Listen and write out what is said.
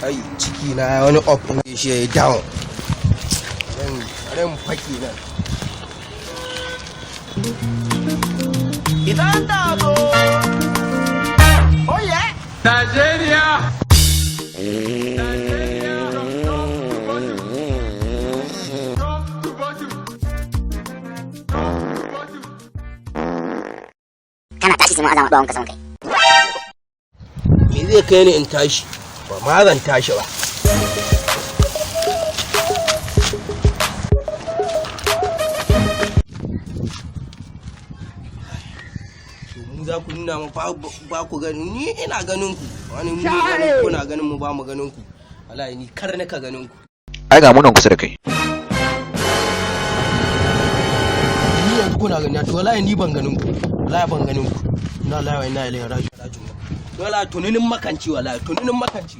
Ai ciki na wani up in shi yayi down. Ran faki nan. Idan ta zo. Oh yeah. Nigeria! Kana tashi sai mun azama duwawun ka saman kai. Me zai kai ni in tashi? Ba ma zan tashi ba. To mu za ku nuna mu ba ku gani, ni ina ganin ku. Wani mu ganin kuna ganin mu ba mu ganin ku. Wallahi ni kar nika ganin ku. Ai ga munan kusa da kai. Ni yanzu kuna gani to wallahi ni ban ganin ku. Wallahi ban ganin ku. Inna lillahi wa inna ilaihi raji'un. Wallahi tuninin makanci, wallahi tuninin makanci.